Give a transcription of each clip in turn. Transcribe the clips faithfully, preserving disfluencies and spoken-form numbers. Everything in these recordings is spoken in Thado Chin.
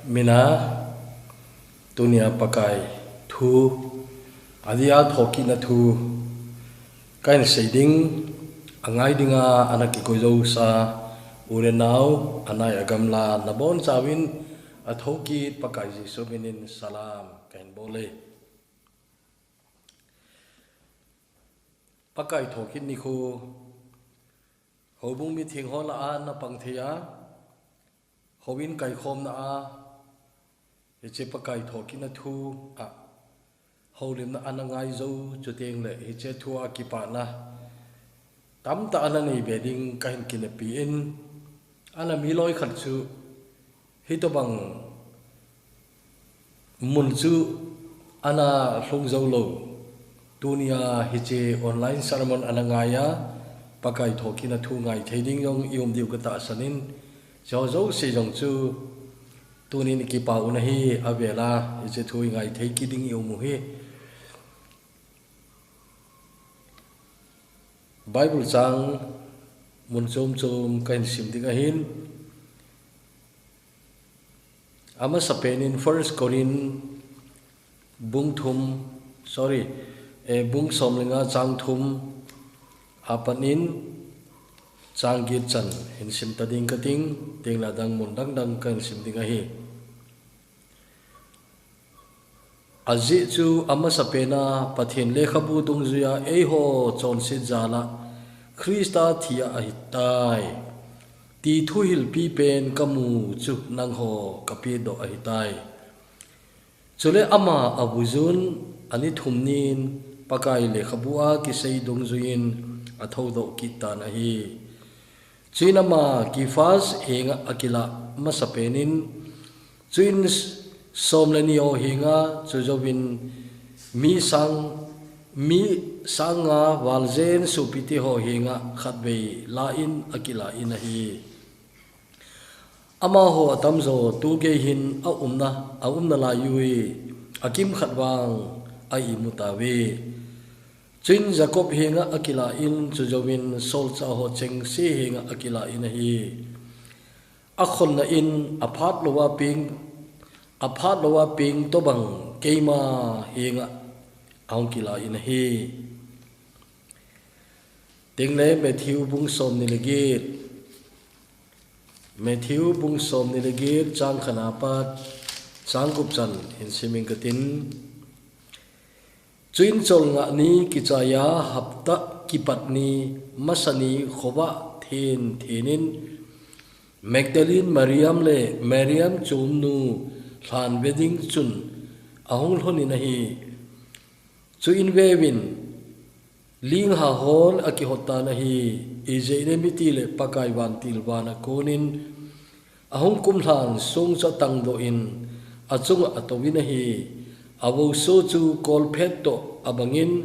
Mina, tunia Pakai thu, adia thokitna thu kahin sei ding, angai dinga ana kikoi jousa u le nau, anai agamla nabonchauvin athokit Pakai Jesu minin salam kahin bol e. Pakai thokit nikho, houbung mitheng ho lah a napang thei a, houin kaikhomna a, hiche Pakai thokitna thu a houlimna ana ngai jou chuteng le hiche thu a kipana tamtah ana nei be ding kahin kinepin, ana miloi khat chu hitobang mun chu ana lhung jou lou. Tunia hiche online sermon ana ngai a, Pakai thokitna thu ngai thei ding jong i um diu katahsan in, hiche jouse jong chu tunin i kipa u ahi, avel a hiche thu i ngai thei kit ding i um u hi. Bible chang mun chom chom kahin sim ding ahin. Amasapen in First Corinth bung thum, sorry, eh, bung som le nga chang thum apat in chang get chan hin sim ta ding kating, tengle adang mun dang dang kahin sim ding ahi. Ajeh chu amasapen a Pathen lekhabu dungjuia eiho chonset jal a Christa thi a ahitai, ti thuhilpi pen kamu chu nangho kapehdoh ahitai. Chule ama avui jun ani thum nin Pakai lekhabu a kisei dungjuiyin athoudoh kit tan ahi. Chuin ama Kephas henga akilah masapen in, chuin som le ni ho henga, chujouvin mi sang, mi sang nga val jen sopite ho henga khatvei lah in akilah in ahi. Amaho atamjo tu gei hin aumna, aumna lai uvin akimkhat vang a imu tauve. Chuin Jacob henga akilah in, chujouvin solchah ho chengse henga akilah in ahi. Akhonna in aphat louva peng, aphat louva peng tobang keima henga ahung kilah in ahi. Tengle Matthew bung som ni le get, Matthew bung som ni le get chang khat apat chang gup chan hin sim inge katin. Chuin cholngah ni kichaiya hapta kipat ni masa ni khovah then then in Magdalene Mariam le Mariam chomnu lhan ve ding chun ahung lhon in ahi. Chuin veuvin, lingha hon akihot tan ahi, ijeh inem itile Pakai vantil van a konin ahung kumlhan song chu atangdoh in achunga atouvin ahi. Avouso chu kolphet toh abangin,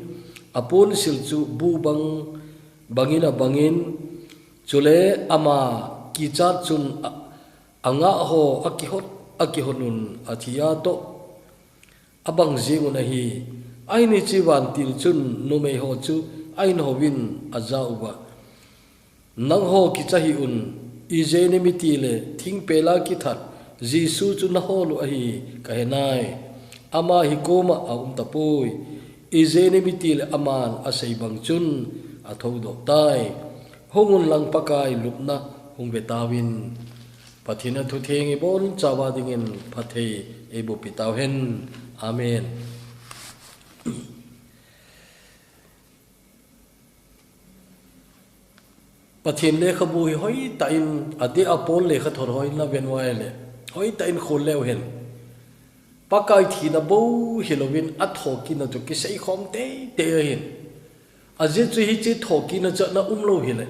aponsil chu bu bang bangin abangin, chule ama kichat chun a, angah ho akihot, akihot un athi a toh abang jeng un ahi. Ahin hiche vantil chun numei ho chu ahin houvin ajah uva, nangho kicha hih un, ijeh inem itile thingpel a kithat Jesu chu nahol u ahi kahe nai. Ama hi koma aum tapoi. Ijeh inem itile aman asei bang chun athoudoh tai. Hung un lang Pakai lupna hung ve tauvin. Pathen a thutheng ibonchauva dingin phatthei eiboh peh tauhen. Amen. Pathen lekhabu hi hoitah in, adeh a Paul lekhathot ho in naven uva ahile, hoitah in khol leu hen. Pakai thina bou hilouvin athokitna chu kiseikhom teitei ahin. Ajeh chu hiche thokitna chu ana umlou hile,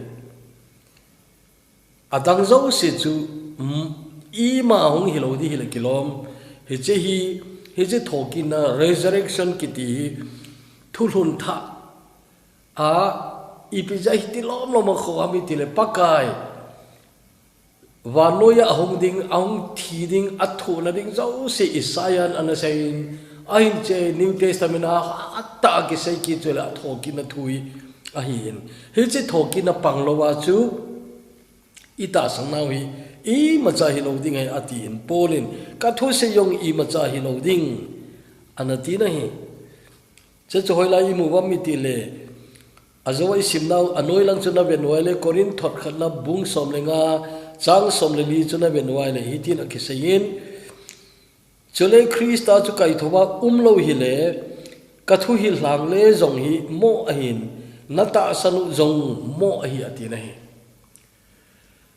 adang jouse chu, mm, ima hung hilou ding hile kilom. Hiche hi, hiche thokitna resurrection kiti hi thulhun thah a, ipi jeh a hiti lomlom a kho ham itile Pakai vannoiya ahung ding, ahung thi ding, athohna ding jouse Isaiah in ana seiyin, ahin hiche New Testament a hatah a kisei kit chu le athokitna thu hi ahin. Hiche thokitna panglouva chu itahsan nau hi imacha hilou ding ahi atin, Paul in, ka thusei jong imacha hilou ding, ana tina ahi. Chuche chu hoilai imu uvam itile, ajou a isim nau, anoi lang chu naven uva ahile, Corinth thot khatna bung som le nga, chang som le li chu naven uva ahile, hitin akiseiyin, chule Christa chu kaithouva umlou hile, ka thuhil lhang le jong hi moh ahin, natahsan u jong moh ahi, atina ahi.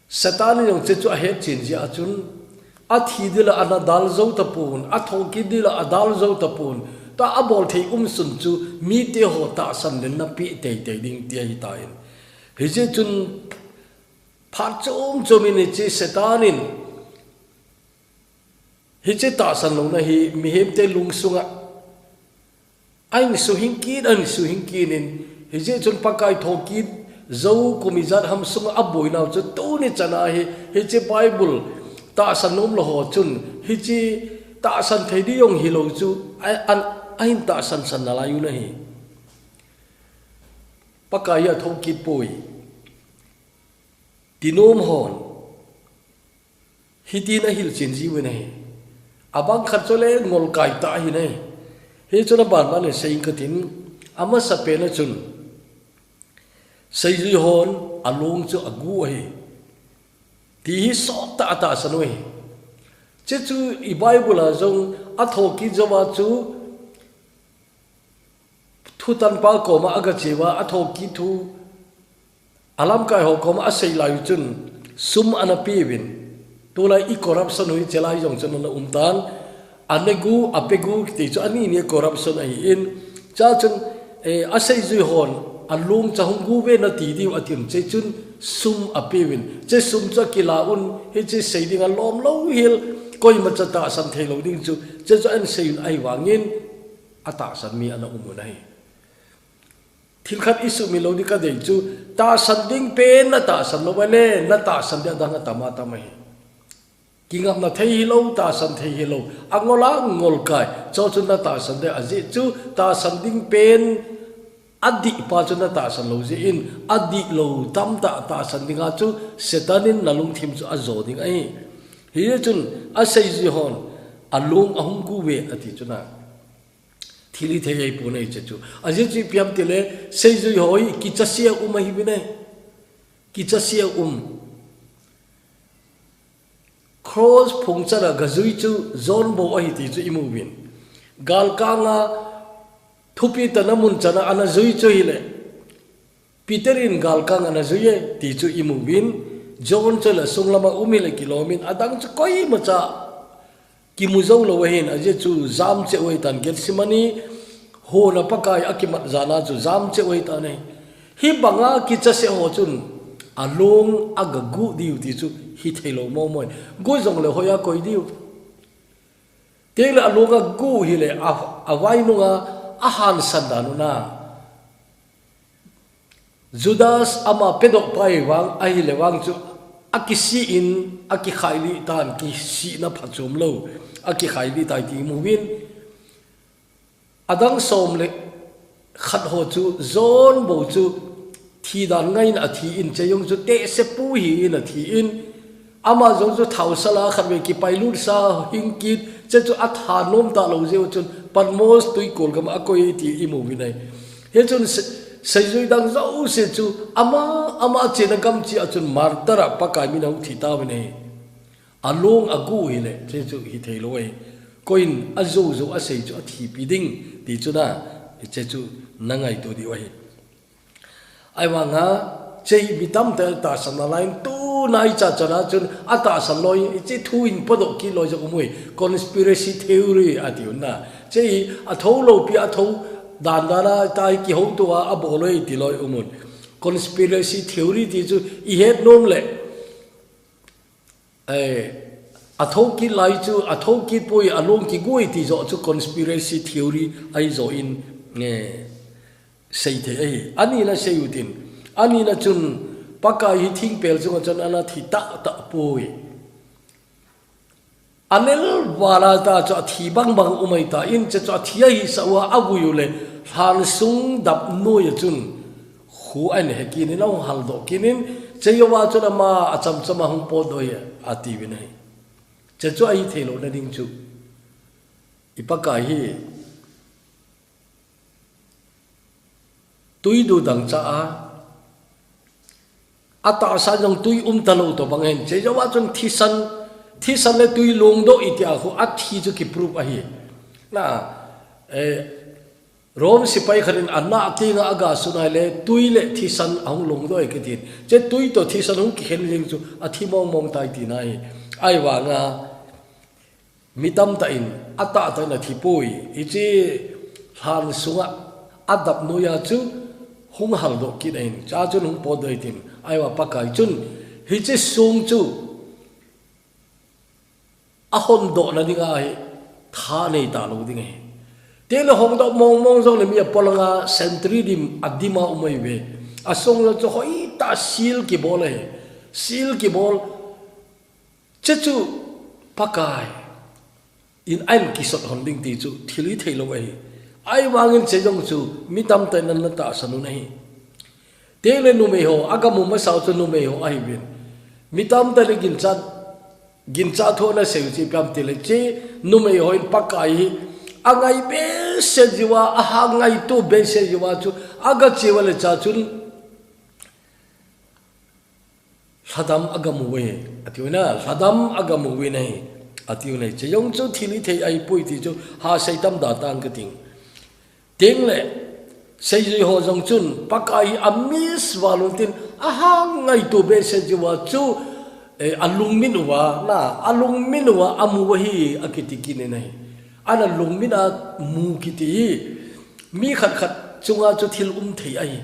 Satan in jong chuche chu ahetchen jeh a chun, athi ding la ana dal jou tapon, athokit ding la adal jou tapon, tua abol thei umsun chu mite ho tahsan lelna pe teitei ding ti ahitan. Hijeh chun phat chom chom in hiche Satan in hiche tahsan louna hi mihemte lungsunga ahin suhing kit, ahin suhing kit in, hijeh chun Pakai thokit jou kum ijat ham sunga aboinau chu tuni chana hi, hiche Bible tahsan nomlou ho chun, hiche tahsan thei ding jong hilou chu, a, an, ahin tahsan san nalai u ahi. Pakai hi athokit poi, ti nom hon hitin ahilchen jiuvin ahi. Abang khat chu le ngolkai tah ahi nai. Hichun abanban in seiyin katin, amasapen a chun, seijui hon along chu agu ahi, ti hi sottah a tahsan u ahi. Chuche chu i Bible a jong athokit jouva chu thutanpa koma agache uva, athokit thu alamkai ho koma asei lai u chun sum ana peuvin. Tulai i corruption u hiche lai jong chun ana umtan. Anegu, apegu kiti chu ani ni corruption ahin. Chuche chun, eh, aseijui hon along chu hung gu uve nati diu atin, chuche chun sum apeuvin. Chuche sum chu akila un, hiche sei ding alom lou hel, koimacha tahsan thei lou ding chu, chuche chu ahin sei un ahivangin, atahsan mi ana um u ahi. Thil khat isumil lou ding kadei chu, tahsan ding pen natahsan lou uva le, natahsan ding adang atam atam ahi. Kingapna thei hilou, tahsan thei hilou, angol angol kai, chuche chu natahsan ding ajeh chu, tahsan ding pen adihpa chu natahsan lou jeh in, adihlou tamtah tahsan dinga chu, Satan in nalungthim chu ajo ding ahi. Hijeh chun, aseijui hon along ahung gu uve ati chu na. Thil hithei ahipon ahi chuche chu. Ajeh chu ipi ham itile, seijui ho hi kichase a um ahiuvin ahi. Kichase a um. Cross phung chana gajui chu John bou ahi ti chu imuvin. Galkanga thupitahna mun chana ana jui chu hile, Peter in galkang ana jui e ti chu imuvin. John chu le sunglam a um hile kilom in, adang chu koimacha kimu jou lou ahin, ajeh chu jam cheh u ahitan, Gethsemane hon a Pakai akimat jal a chu jam cheh u ahitan ahi. Hibanga kichase ho chun along agagu diu ti chu hithei lou momo e. Gu jongle hoiya koi diu. Tengle along agu hile a, avainunga ahansan dan u na. Judas ama pedohpa ahivang, ahile vang chu akisih in, akikhailih tan, kisihna phachom lou, akikhailih tai ti imuvin. Adang som le khat ho chu John bou chu thi dan ngaiyin athi in, chuche jong chu tehsepu hi in athi in, ama jong chu thaosala khatvei kipailut sa hing kit, chuche chu atha nom talou jeh u chun Patmos tuikol gam a akoi ti imuvin ahi. Hichun se-, seijui dang jouse chu ama, ama chena gam cheh a chun martyr a Pakai min a hung thi tauvin ahi. Along agu hile, chuche chu hithei lou ahi. Koiyin ajou jou asei chu athipi ding ti chu na, chuche chu nangaito diu ahi. Ahivanga, chuche hi mi tamtah in tahsan nalai in, tuna icha chana chun atahsan lou, hiche thu in podoh kit lou jong um uve, conspiracy theory ati u na. Chuche hi athou lou pi a athou dan dan a, tua hi kihoutoa abol lou ti lou um un. Conspiracy theory ti chu ihet nom le, eh, athou kit lai chu, athou kit poi, along kigu e ti joh chu conspiracy theory ahi joh in, eh, sei thei ahi. Anina sei utin. Anina chun Pakai hi thingpel chunga chun ana thi tahtah poi. Anel vala ta chu athi bangbang um ahitan, chuche chu athi ahisah uva avui u le, lhansung dap noiya chun khu ahin he kit in, ahung haldoh kit in, Chejouva chun ama achamchama hung potdoh hi atiuvin ahi. Chechu ahi theilou nading chu, i Pakai hi tui du dangchah a, atahsa jong tui umtalou tobang ahin. Chejouva chun thisan, thisan le tui longdoh itia khu athi chu kiproof ahi. Na, eh, Rome sepai khat in anah tenga aga sun ahile tui le thisan ahung longdoh e kitin. Che tui toh thisan hung kikhen jeng chu athi mongmong tai tina ahi. Ahivanga mi tamtah in atahtah in athipoi. Hiche lhan sunga adap noiya chu hung haldoh kit ahin. Chua chun hung potdoh e tin. Ahivang Pakai chun hiche song chu ahondoh nadinga hi tha nei talou ding ahi. Tele hongdoh mongmong jongle mi apolanga sentry dim adim a um ahiuve. Asong jong chu hoitah seal kibol ahi. Seal kibol. Chechu Pakai in ahin kisot hon ding ti chu thil hitheilou ahi. Ahivangin chejong chu mi tamtah in ana tahsan un ahi. Tele numeiho, agamu masau chu numeiho ahiuvin. Mi tamtah in ginchat, ginchat thu ana seiu chu ipi ham tile che numeiho in Pakai hi angai behseh jiuva, ahang ngaito behseh jiuva chu agache uva le chua chun lhadam agamu uve, atiuve na, lhadam agamu uve ahi, atiuve na, chejong chu thil hithei ahipoi ti chu hasei tam da tang kating. Tengle, seijuiho jong chun, Pakai hi amiss val un tin, ahang ngaito behseh jiuva chu, eh, alungmin uva, na, alungmin uva amu uva hi akiti kit in ahi. Ana lungmin a mu kiti hi, mi khat khat chunga chu thil um thei ahi.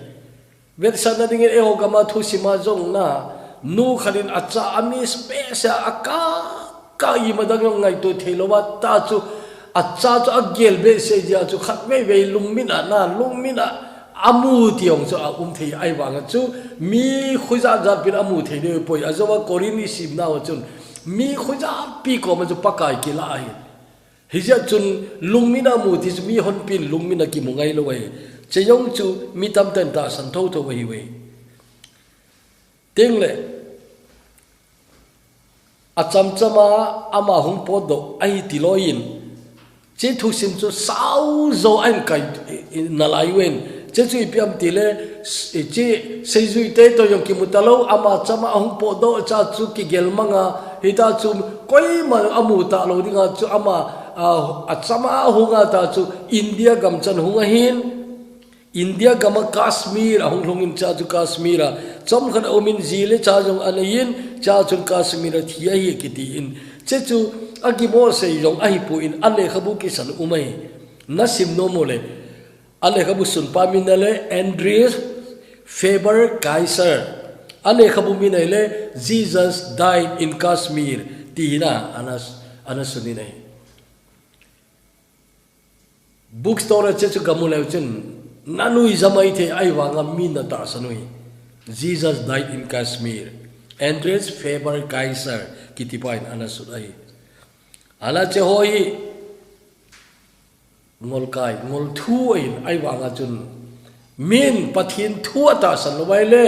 Vetsahna dingin eiho gama thusima jong na, nu khat in acha amiss behseh a, akah kah imadang jong ngaito theilouva ta chu, acha chu agel behseh jeh a chu khatvei vei lungmin a na, lungmin a amu ti jong chu aum thei ahivanga chu mi khoijat jat pin amu thei ding poi. Ajouva Corinth isimnauva chun mi khoijat pi koma chu Pakai kilah ahi. Hijeh chun lungmin a mu ti chu mihonpin lungmin a kimu ngailou ahi. Chejong chu mi tamtah in tahsan thotho ahiuve. Tengle, achamchama ama hung potdoh ahi tilou in, che thusim chu saojo ahin kai nalai uvin. Chechu ipi ham tile, che seijuite toh jong kimu talou, ama chama ahung potdoh cha chu kigel manga, hita chu koima amu talou dinga chu ama, a, achama ahunga ta chu India gam chan hung ahin, India gama Kashmir ahung lhungin cha chu Kashmir a chomkhat aumin ji le cha jong aneiyin, cha chun Kashmir a thi ahi kitin. Chechu akibol sei jong ahipon alekhabu kisan um ahi. Nasim nom ule. Alekhabu sunpa min ahile Andreas Faber Kaiser. Alekhabu min ahile Jesus Died in Kashmir. Ti hina ana, ana sunin ahi. Bookstore a chechu gamu leu chun, nanui jamai thei ahivanga mi natahsan uve. Jesus Died in Kashmir. Andreas Faber Kaiser kitipa in ana sun ahi. Ala cheho hi ngolkai, ngolthu ahin, ahivanga chun min Pathen thu atahsan lou ahile,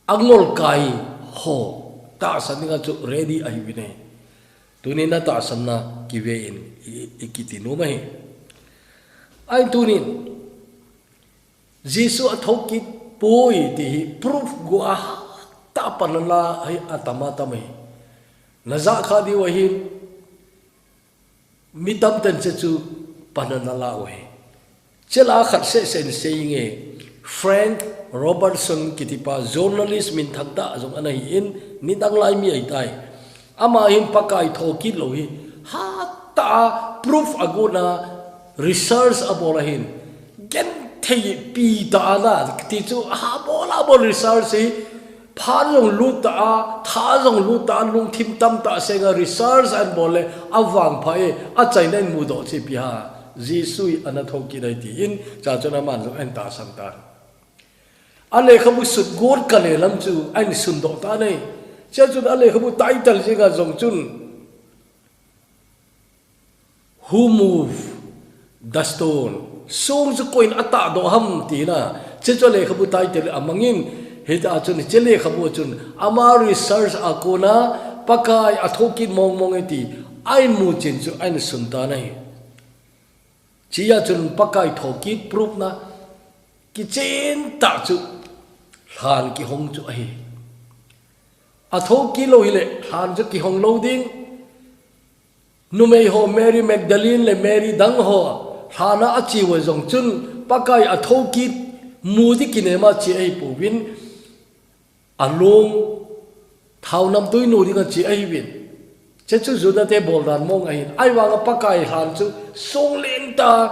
angolkai ho tahsan dinga chu ready ahiuvin ahi. Tunin natahsanna kive in i, i kiti nom ahi. Ahin tunin, Jesu athou kit poi ti hi proof go a tah pan ala hi atam atam ahi. Najah kha diu ahin, mi tamtah in chechu pan ana la uve. Chela khat seh seh in seinge, Frank Robertson kitipa journalist minthang tah jong ana hin, nidang lai mi ahitai. Ama hin Pakai thou kit lou hi hatah a proof agon a research abol ahin, genthei pi tah a na, ti chu abol abol research hi, phat jong lut tah a, tha jong lut tah a, lungthim tamtah senga research ahin bol le, avangpha e, achaina in mudoh chu ipi ham, Jesu hi ana thou kit ahi tin, cha chun aman jong ahin tahsan tan. Alekhabu sut got kale lam chu ahin sundoh tan ahi. Chea chun alekhabu title jenga jong chun, Who Moved the Stone? Song chu koiyin atahdoh ham tina. Chea chu alekhabu title amangin, Hita chun hiche lekhabu chun ama research a kona Pakai a thokit mong mong e ti a imu chin chu a insun tan ahi. Chea chun Pakai thokit proof na kichen tah chu lhan kihong chu ahi. A thokit lou hile lhan chu kihong lou ding. Numei ho Mary Magdalene le Mary dang ho lhan a ache uva jong chun Pakai a thokit mu ding kinem a che ahipouvin, alung thao namtui nu dinga che ahiuvin. Che chu Juda te boldan mong ahin. Ahivanga Pakai lhan chu song lentah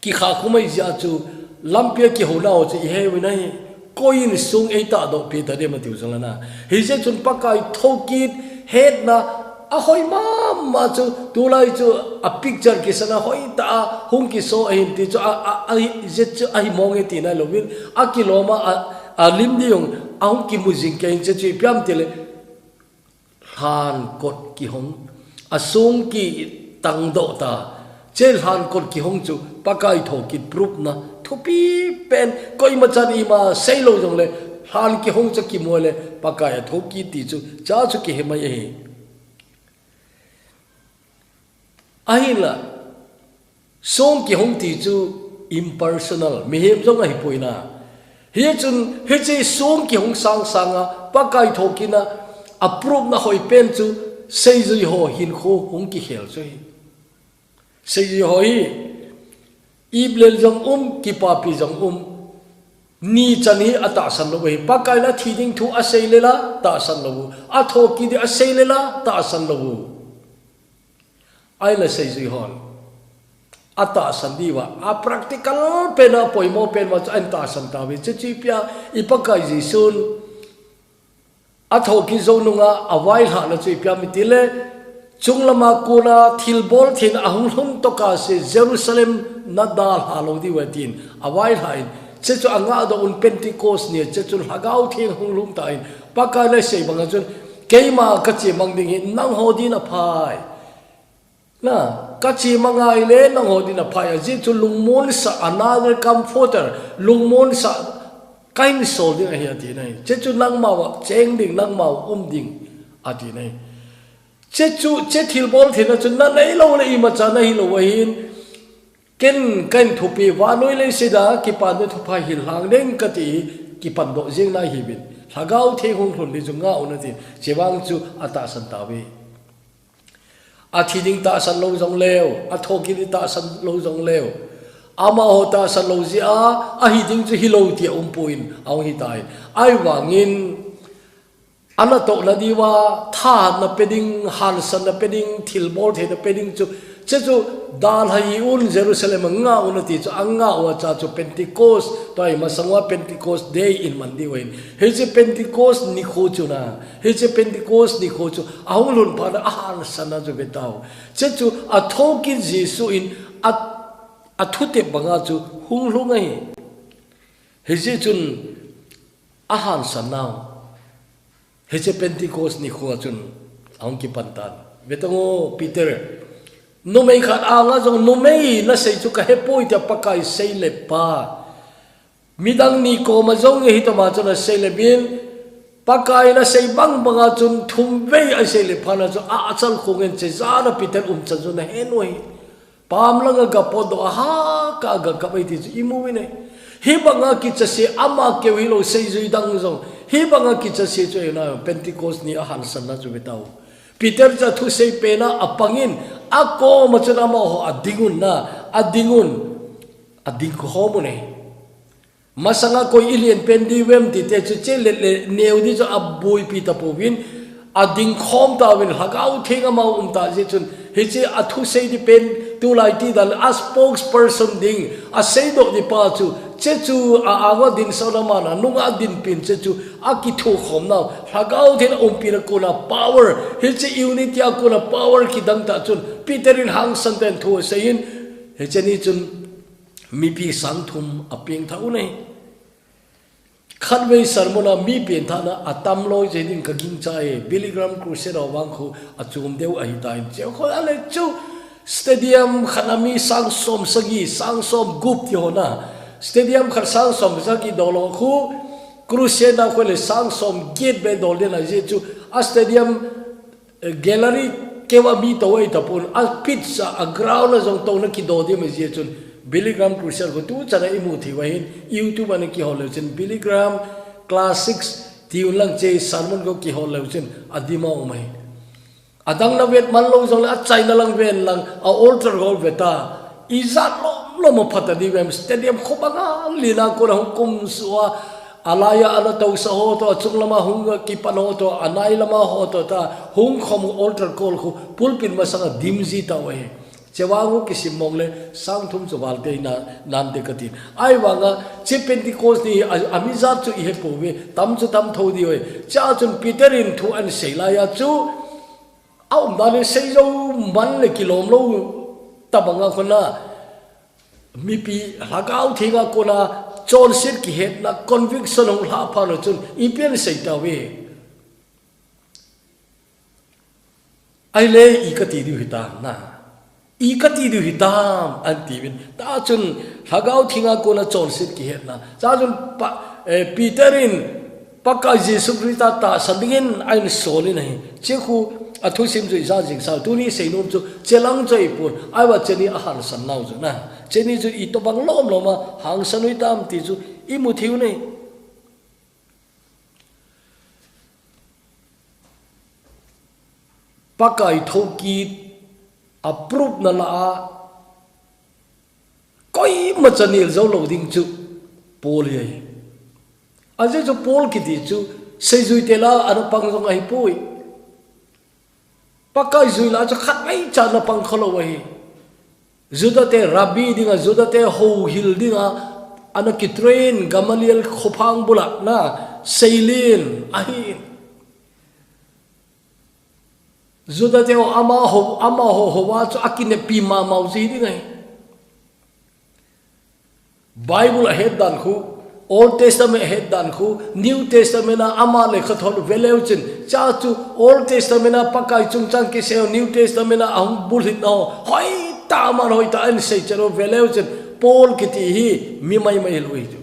kikha khum ahi jeh chun lampia kihouna ho chu ihe uvin ahi. Koi in song eitahdoh pi ta dem atiu jong lana. Hijeh chun Pakai thokit hetna ahoi mama chu tulai chu a picture kisana hoitah a hung kiso ahin ti chu a, a, a, hijeh chu ahi mong e tina louvin. Akilom a, a, alim ding jong ahung kimu jing kei in che chu ipi ham tile lhan kot kihong, asong kitangdoh ta. Che lhan kot kihong chu Pakai thokit proof na thupi pen, koima chan ima seilou jongle lhan kihong chu kimu le Pakai a thokit ti chu cha chu kihe mai ahi. Ahinla, song kihong ti chu impersonal, mihem jong ahipoi na. Hichun hiche song kihong sang sanga Pakai thokit na a proof na hoi pen chu seijui ho hinkho hung kikhel chu ahi. Seijui ho hi iplel jong um, kipapi jong um. Ni chan hi atahsan lou ahi. Pakai in athi ding thu asei lela tahsan lou u, athokit ding asei lela tahsan lou u. Ahinla seijui hon atahsan diuva a practical pen a poimo pen uva chu ahin tahsan tauve. Che chu ipi ham, i Pakai Jesun athokit jou nunga availhahna chu ipi ham itile, chunglama kona thilbol theina ahung lhun tokah se Jerusalem nadalha lou diu ahi tin availhah in, che chu angahdoh un Pentecost ni a che chun Lhagao Theng hung lhung tan, Pakai in asei banga chun, keima kachemang ding hi nangho din aphai. Na, kachemang ahile nangho din aphai, ajeh chu lungmonsah, another comforter, lungmonsah kahin sol ding ahi ati nai. Che chu nangma uva cheng ding, nangma uva um ding ati nai. Che chu, che thilbol theina chu nanei loule imacha nahi lou ahin, ken kahin thupeh, vannoi leiset a kipana thupha hin lhang ding kati, kipandoh jeng nahiuvin. Lhagao Theng hung lhun ding chu ngah un ati, che vang chu atahsan tauve. Athi ding tahsan lou jongleu, athokit ding tahsan lou jongleu, amaho tahsan lou jeh a ahi ding chu hilou tia umpon ahung hitan. Ahivangin, anatohna diuva thahatna pe ding, hansanna pe ding, thilbol theina pe ding chu, che chu dalha hih un Jerusalem a ngah un ati chu angah uva cha chu Pentecost, tua hi masang uva Pentecost Day in man diu ahin. Hiche Pentecost nikho chu na, hiche Pentecost nikho chu ahung lhun phat a ahansanna chu ve tau. Che chu athokit Jesu in a, athutep banga chu hung lhung ahi. Hijeh chun ahansan nau hiche Pentecost nikho a chun ahung kipan tan. Ve tang o, Peter, numei khat anga jong, numei nasei chu kahepoi tia Pakai seilep pa, midang ni koma jong hitoma chun aseilep in, Pakai in asei bang banga chun thum vei aseilep phat a chu a, achal khong in, che jan a Peter umchan chu nahen u ahi. Pam langa ga potdoh a, haka ga kap ahi ti chu imu uvin ahi. Hibanga kichase ama keu hilou seijui dang jong, hibanga kichase chu ahi na, Pentecost ni ahansanna chu ve tau. Peter chu athusei pen a apang in, akoma chun amaho ading un na, ading un, ading khom un ahi. Masanga koi ilen pen diu vem tite chu che le le neo di chu abuipi tapouvin, ading khom tauvin, Lhagao Theng amau um ta jeh chun, hiche athusei di pen tulai ti dan a spokesperson ding, aseidoh di pa chu, che chu a anga dinsah na man a, nunga dinpin che chu akithukhom nau, Lhagao Theng umpina kona power, hiche unity a kona power kidang tah chun, Peter in hangsan tah in thu asei in, hiche ni chun, mipi sang thum apengthah u ahi. Khatvei sermon a mi pengthahna atam loi jeh in ka gingcha e, Billy Graham Crusade a vang khu achom deu ahitan. Cheu khu ale chu stadium khat a mi sang som sagi, sang som gup ti ho na. Stadium khat sang som sagi doh lou khu Crusade na khoi le sang som get be dol den a, ajeh chu a stadium, eh, gallery keu a mi tou ahi tapon, a pitch a, a ground a jong touna kidol dem ahi. Ajeh chun Billy Graham Crusade khu tuchan a imu thei u ahin, YouTube a na kihol leu chun Billy Graham Classics ti un lang, hiche sermon khu kihol leu chun adim a um ahi. Adang na vet man lou jongle achaina lang ven lang, a altar khu vet a, ijat lom lom a pha ta diu vem, stadium khu banga lina kona hung kumsuh a, alai a ana tousah ho toh, achung lama hung kipan ho toh, anai lama ho toh ta hung khom u, altar call khu pulpit masang a dim ji tauve. Hiche vang u kisim mong le sang thum chu val tei na, nante kati. Ahivanga hiche Pentecost ni a, ami jat chu ihe pouve, tam chu tam tho diu ve. Hichea chun Peter in thu ahin sei lai a chu, a umdan in seijou man le kilom lou tabang a kona, mipi Lhagao Theng a kona chonset kihetna, conviction hung lhah phat u chun ipi ahin sei tauve. Ahile i kati diu hitam na. I kati diu hitam ahin tiuvin. Hichea chun Lhagao Theng a kona chonset kihetna. Hichea chun pa, eh, Peter in Pakai Jesu Christa tahsan dingin ahin sol in ahi. Hiche khu a thusim chu ijat jing sau. Tuni seinom chu hiche lang chu ahipon. Ahivang hiche ni ahangsan nau chu na. Hiche ni chu itobang lom lom a hangsan u hitam ti chu imu thei u ahi. Pakai thoukit a proof na lah a koima cha nel jou lou ding chu Paul ahi. Ajeh chu Paul kiti chu seijui te lah a ana pang jong ahipoi. Pakai jui lah a chu khatvei cha ana pang kha lou ahi. Juda te rabbi dinga, Juda te houhil dinga ana kitrain Gamaliel khophang bula na seilen ahi. Juda te ho amaho, amaho houva chu akineppi mama u ji ding ahi. Bible ahet dan khu, Old Testament ahet dan khu, New Testament a ama lekhathot u ve leu chun, hichea chu Old Testament a Pakai chungchang kisei u, New Testament a ahung bulhit nau hoitah, aman hoitah ahin sei chan u ve leu chun, Paul kiti hi mi maimai hilou ahi chu.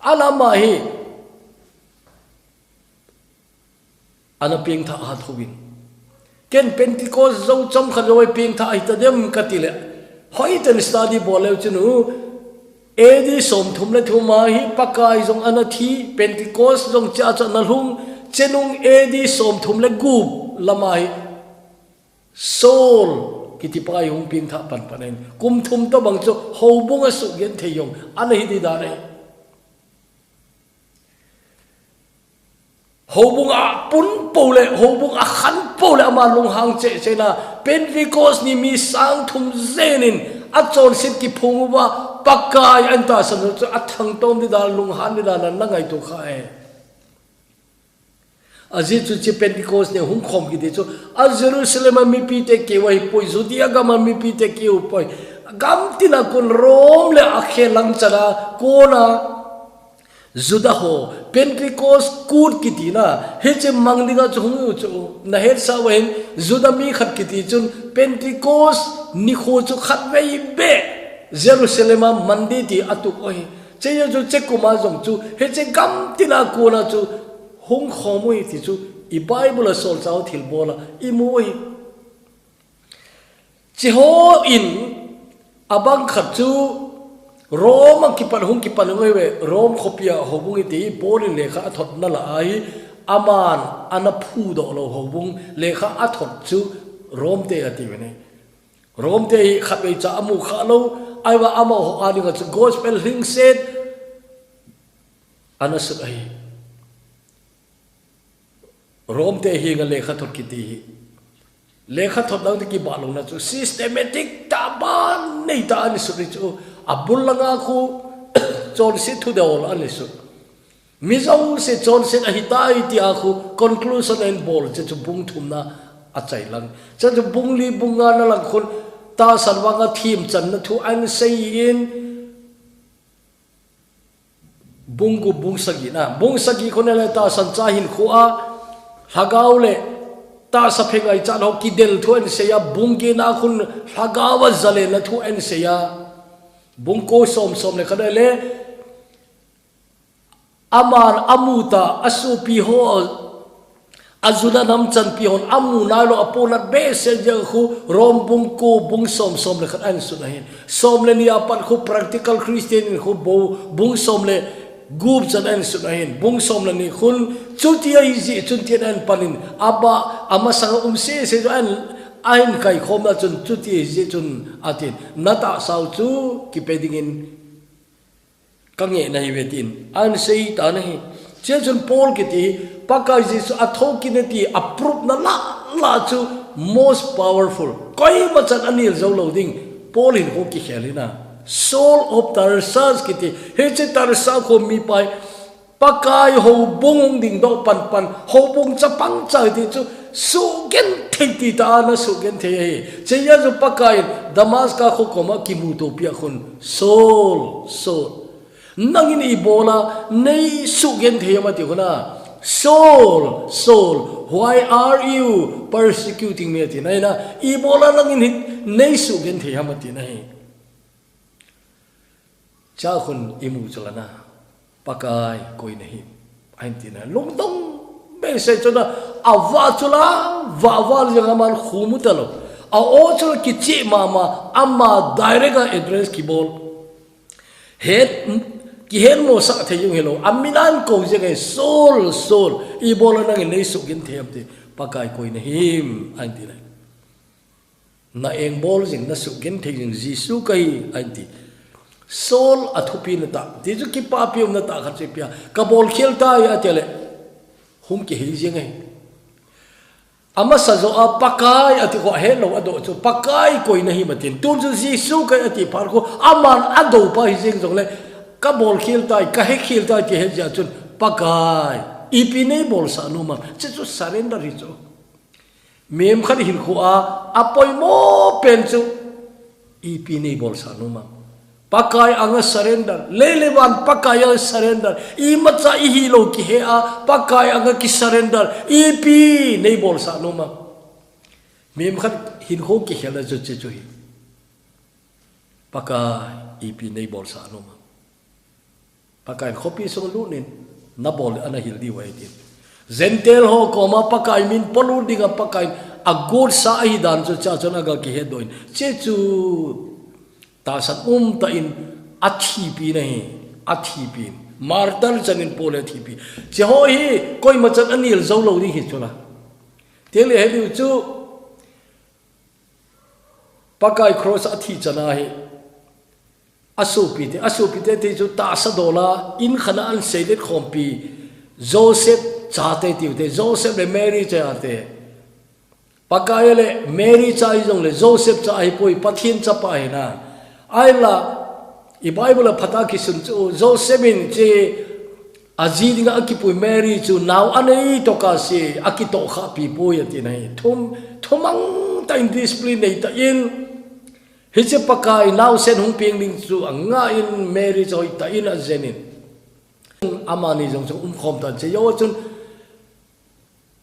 Alama hi ana pengthah a thouvin. Ken Pentecost jou chomkhat jou a pengthah ahita dem kati le, hoitah in study bol leu chun u, A D somthum le thum a hi Pakai jong ana thi, Pentecost jong hichea chu ana lhung, hiche nung A D somthum le gup lama hi Saul kiti pa hi hung pengthah panpan in, kum thum tobang chu houbung a sugenthei jong ana hi ding dan ahi. Houbung a pun pou le, houbung a khan pou le ama lunghang cheh cheh na, Pentecost ni mi sang thum jen in achonset kiphong uva, Pakai ahin tahsan u chu athangtom ding dan, lunghan ding dan a na ngaito kha e. Ajeh chu hiche Pentecost ni hung khom kiti chu, a Jerusalem a mipi te keu ahipoi, Judea gam a mipi te keu poi. Gamtina kon Rome le akhel lang chan a kona Juda ho, Pentecost kut kiti na, hiche mang dinga chu hung u chu, na hetsah uva hin, Juda mi khat kiti chun, Pentecost nikho chu khatvei beh, Jerusalem a man ding ti atup u ahi. Hiche chu hiche kum a jong chu, hiche gamtina kona chu, hung khom u ahi ti chu, i Bible a solchah u thilbol a, imu u ahi. Hiche hon, abang khat chu Rome a kipan, hung kipan hung ahi ve, Rome khopi a houbung iti, Paul in lekha athotna lah a hi, aman ana phudoh lou houbung, lekha athot chu Rome te ati ve ne. Rome te hi khatvei cha amu kha lou, ahivang amaho a dinga chu gospel lhingset ana sut ahi. Rome te hi nga lekhathot kiti hi. Lekhathot lang te kibah louna chu systematic tah ban nei tah a ana sut hi chu. Abul langa khu chonset thudol ana sut. Mi jouse chonset ahitai tia khu conclusion ahin bol, hiche chu bung thumna achai lang. Hiche chu bung li bung ngana lang khun tahsan vanga themchanna thu ahin seiyin, Bung gup, bung sagi na. Bung sagi khun le tahsan cha hinkho a, lhagao le tahsa phengaichat ho kidel thu ahin seiya, bung getna khun lhagao a zalenna thu ahin seiya. Bung ko som, som le khat le Aman amu ta, asopi ho, ajuna nam chanpi hon amu nailou, apohnat behseh jeh khu Rom bung ko, bung som, som le khat ahin sut ahin. Som le ni apat khu Practical Christian in khu bou, bung som le gup chan ahin sut ahin. Bung som le ni khun chuti ahi jeh chun tin ahin panin, aba, amasanga um sese chu ahin, ahin kaikhomna chun chuti ahi jeh chun atin, natahsau chu kipe dingin kangehna ahiuve tin ahin seitan ahi. Chuche chun Paul kiti hi, Pakai Jesu athokit e ti a proof na lah lah chu most powerful. Koima chan anel jou lou ding. Paul hinkho kikhel ahi na. Saul of Tarsus kiti. Hiche Tarsus kho mipa hi Pakai houbung hung dingdoh panpan, houbung chapang cha ti chu suhgenthei ti tah a ana suhgenthei ahi. Chuche jeh a chu Pakai in Damascus kho koma kimuto pia khun, Saul, Saul, nangin ibola nei suhgenthei ham ati khun a, Saul, Saul, why are you persecuting me ati na ahi na, ibola nangin hi nei suhgenthei ham ati na ahi. Chuche khun imu chu la na, Pakai koi nahim, ahin ti na, lungdong behseh chun a, avah chu la, vah vah jeng aman khu mu talou. A-o chu la kicheh mama, ama direct a address kibol. Het, kihetmosah thei jong hilou, amin ahin kou jeng e, Saul, Saul, ibola nangin nei suhgenthei ham ti, Pakai koi nahim, ahin ti na. Na engbol jing, na suhgenthei jing Jesu kahi, ahin ti. Saul a thupina tah, ti chu kipapi umna tah khat chu ipi ham, ka bolkhel tai ati le, hung kihei jeng ahi. Amasa joh a Pakai ati kho ahet lou adoh chu, Pakai koi nahim atin. Tun chu Jesu kahi ati phat khu, aman adoh pa hi jeng jongle, ka bolkhel tai, ka hekhel tai ti het jeh a chun, Pakai, ipi nei bolsah nom am. Chuche chu surrender hi chu. Mihem khat hinkho a, apoimo pen chu, ipi nei bolsah nom am. Pakai anga surrender, lei le van Pakai anga surrender, imacha ihi lou kihe a, Pakai anga kisurrender, ipi nei bolsah nom am. Mihem khat hinkho kikhel a chu chuche chu hi. Pakai, ipi nei bolsah nom am. Pakai in khopi sung lut in, na bol ana hil diu ahi tin. Gentile ho koma Pakai min polut dinga Pakai in agotsa ahi dan chu chuche chun aga kihetdoh in. Chuche chu tahsan um tah in athipi na ahi, athipi in. Martyr chan in Paul athipi. Chuche ho hi koima chan anel jou lou ding hi chu la. Tile he diu chu Pakai cross a athi chan a hi. Asopite, asopite ti chu tahsa dol a, in khat a ahin seilet khompi, Joseph chate tiu te, Joseph le Mary chate. Pakai le Mary cha hi jongle, Joseph cha ahipoi, Pathen chapa ahi na. Ahinla, i Bible a phat a kisun chu, Joseph in chuche, aji dinga akipui Mary chu nao anei tokah se, akitohkhah pi poi ati na ahi. Thum, thumang tah in discipline nei tah in, hiche Pakai naosen hung peng ding chu angah in Mary chu hoitah in ajen in. Amani jong chu umkhom tan, chuche jou chun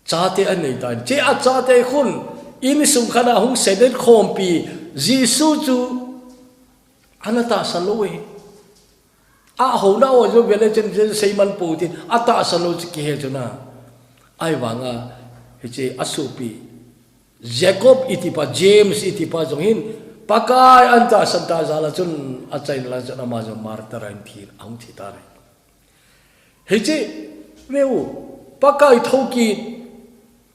chate anei tan. Chuche achate khun, insung khat a hung seilet khompi, Jesu chu ana tahsan lou e. Ahou nau a chu vele chen chen seiman pou tin, atahsan lou chu kihe chu na. Ahivanga, hiche asopi, Jacob itipa, James itipa jong hin, Pakai ana tahsan tah jal a chun, achaina lang chun ama jong martyr a ahin thi, ahung thi tan ahi. Hiche, veu, Pakai thokit,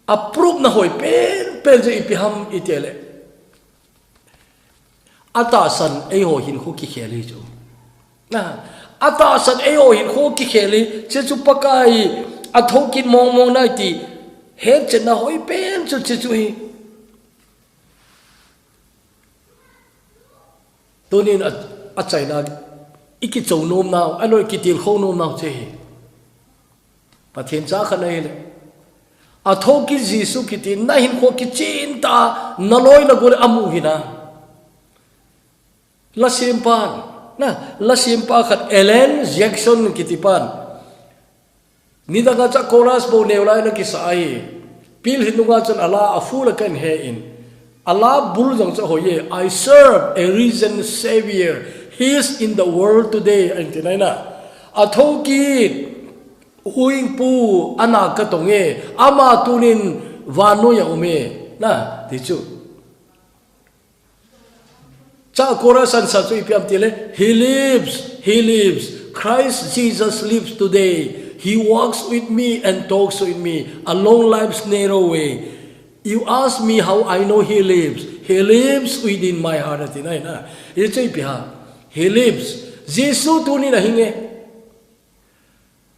a proof na hoi pen, pen chu ipi ham itile. Atahsan eiho hinkho kikhel hi chu. Na, atahsan eiho hinkho kikhel hi, chuche chu Pakai athokit mong mong nai ti, hetchetna hoi pen chu chuche chu hi. Tunin a, achaina, ikichou nom nau, aloi kitilkhou nom nau chuche hi. Pathen cha khat na hile. Athokit Jesu kiti, na hinkho kichen tah a, na loi na gol amu hi na. Lasempan, na, lasempa khat Alan Jackson kiti pan. Nidang a chu chorus bou neo lai ana kisa ahi. Pilhin nunga chun ala a full a kahin he in. Ala bul jong chu ahoi e, "I serve a risen Savior. He is in the world today," ahin ti na ahi na. Athokit, Huhhingpu ana katong e, ama tunin vannoi a um e, na, ti chu. Chakora sansa chu ipi ham tile, "He lives, he lives. Christ Jesus lives today. He walks with me and talks with me along life's narrow way. You ask me how I know he lives. He lives within my heart," ati nai na. Hichu ipi ham. He lives. Jesu tunin ahinge.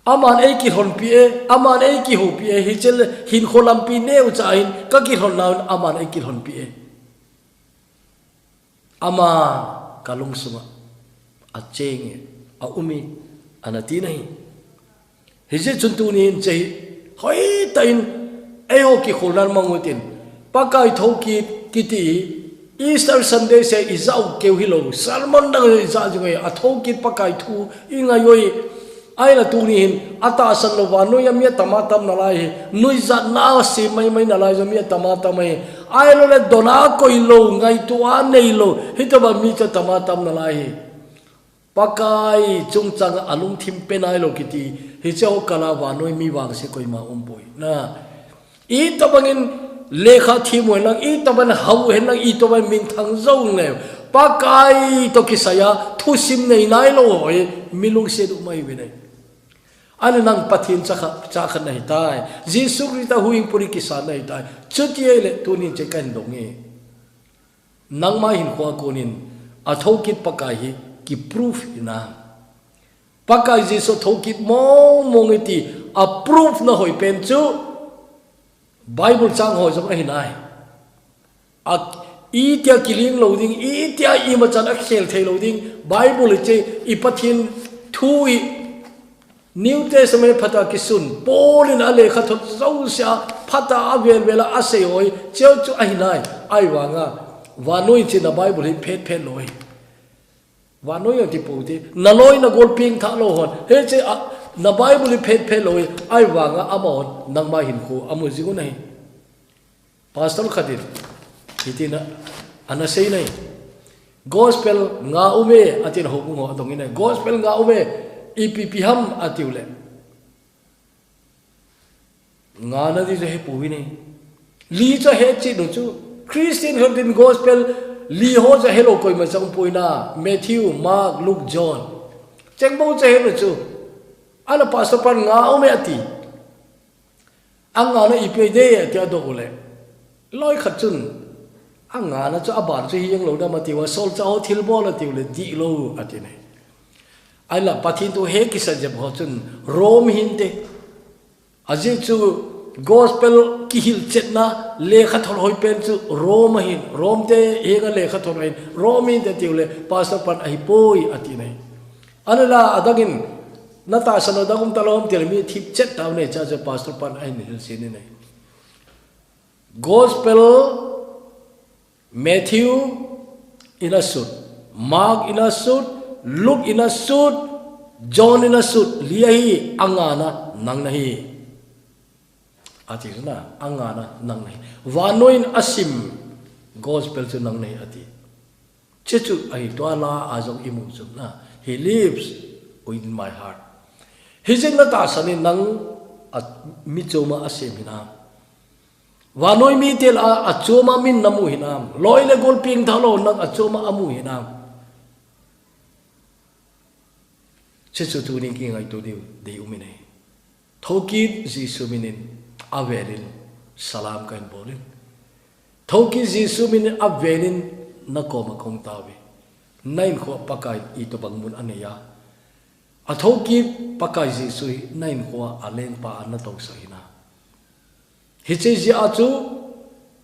Aman eikilhonpi e, aman eikihoupi e, hichele hinkho lampi neocha hin kakilhon nauvin aman eikilhonpi e. Ama kalungsunga acheng e, aum e, ana ti nahi. Hijeh chun tunin hiche hi hoitah in eiho kikholnan mang utin, Pakai thokit kiti Easter Sunday se ijah u keu hilou, sermon dang ijah jing e, athokit Pakai thu ingai uve. Ahinla tuni hin atahsan lou vannoi a mi atama tam nalai hi, nuijatna asem maimai nalai jong mi atama tam ahi. Ahilouleh dona koilou, ngaito a neilou, hitobang mi chu atama tam nalai hi. Pakai chungchang a lungthim pe nailou kiti, hiche ho kal a vannoi mi vangse koima umpoi. Na, itobangin lekha thiem u henlang, itobangin hao u henlang, itobangin minthang jou leu, Pakai toh kisai a thusim nei nailou ho hi mi lungset u mai uve. Ahinla nang Pathen chakhat, chakhat nahitai. Jesu Christa huhhingpu ni kisan nahitai. Chuti ahile tunin hiche kahin dong e. Nangma hinkho a konin athokit Pakai hi kiproof hinam. Pakai Jesu athokit mong mong e ti aproof na hoipen chu Bible chang ho jong ahi nai. A, itia kiling lou ding, itia imachan akhel thei lou ding, Bible hiche i Pathen thu hi New Testament phat a kisun, Paul in alekhathot jouse a phat a avel vel a asei ho hi, hiche chu ahi nai, ahivanga vannoi hiche na Bible hi phet phet lou ahi. Vannoi jong ti pou te, naloi nagol pengthah lou hon, hiche a, na Bible hi phet phet lou ahi, ahivanga amahon nangma hinkho amu jing u ahi. Pastor khat in, hitin a, ana sei nai. Gospel nga um e, atin houbung ho adong in nai. Gospel nga um e, ipi ipi ham atiu le. Nga nadi chu hepou ve nai. Li chu ahe chet u chu. Christian khat in gospel li ho chu ahelou koima cha umpoi na. Matthew, Mark, Luke, John. Cheng bou chu ahe u chu. Ahinla pastor pan nga um e ati. Anga na ipi ahi de, tia adoh u le. Loi khat chun, anga na chu aban chu hijeng lou dam atiu a, solchah ho thilbol atiu le, dihlou ati nai. Ahinla Pathen thu he kisa jep ho chun, Rome hinte. Ajeh chu gospel kihilchetna, lekhathot hoipen chu Rome ahin, Rome te henga lekhathot ahin, Rome hinte tiu le, pastor pan ahipoi ati nai. Ahinla adang in, natahsan u dang um talou ham tile mi thip chet tau nei cha chu pastor pan ahin hilchen in nai. Gospel Matthew in asut, Mark in asut, Luke in asut, John in asut, li ahi, anga na nang nahi. Ati na, anga na nang nahi. Vannoi in asim gospel chu nang nahi ati. Hiche chu ahi, tua la a jong imu chu na. He lives within my heart. Hijeh in natahsan in nang a, michom a asem hinam. Vannoi mite lah a, achom a min namu hinam. Loi le gol pengthah lou nang achom a amu hinam. Hiche chu tunin kingaito diu dei um in ahi. Thokit Jesu min in avel in salam kahin bol in. Thokit Jesu min in avel in nakoma kahung tauve. Na hinkho a Pakai in itobang mun anei a, athokit Pakai Jesu hi na hinkho a alengpa a natousah hinam. Hiche jeh a chu,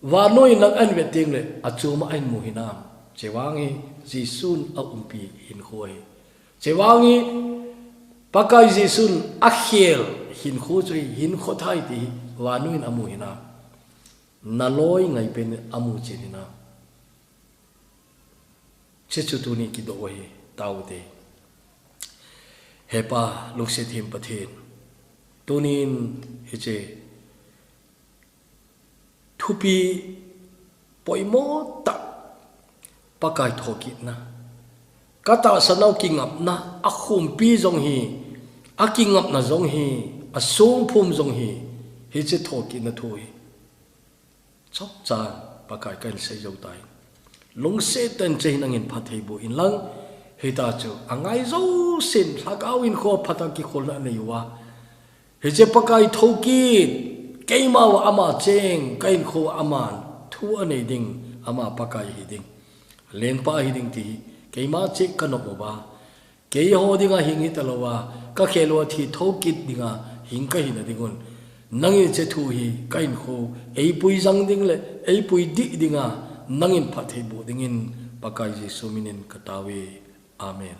vannoi in nang ahin vet teng le, achom a ahin mu hinam. Hiche vang hi Jesun aumpi hinkho ahi. Hiche vang hi Pakai Jesun akhel hinkho chu hi, hinkho thah ti hi, vannoi in amu hinam. Naloi ngaipen in amu chen hinam. Hiche chu tuni kidoh u ahi, tao u te. He Pa, lungset them Pathen. Tunin hiche thupi poimo tah Pakai thokitna. Katahsan u kingapna, akhumpi jong hi, akingapna jong hi, Asung phum jong hi, hiche thokitna thu hi chomcha Pakai kahin sei jou tai. Lungset tah in hiche hi nangin phatthei boh inlang, hitia chu angai jousen lhagao hinkho phatah a kikholna anei uva, hiche Pakai thokit, keima uva ama cheng, ka hinkho uva aman thu anei ding, ama Pakai ahi ding, lengpa ahi ding ti hi keima cheh kanom uva, keiho dinga hing hitalouva, ka khel uva thi thokit dinga hing kahi nading un, nangin hiche thu hi ka hinkho uva eipui jang ding le eipui dih dinga nangin phatthei boh dingin Pakai Jesu minin katao e. Amen.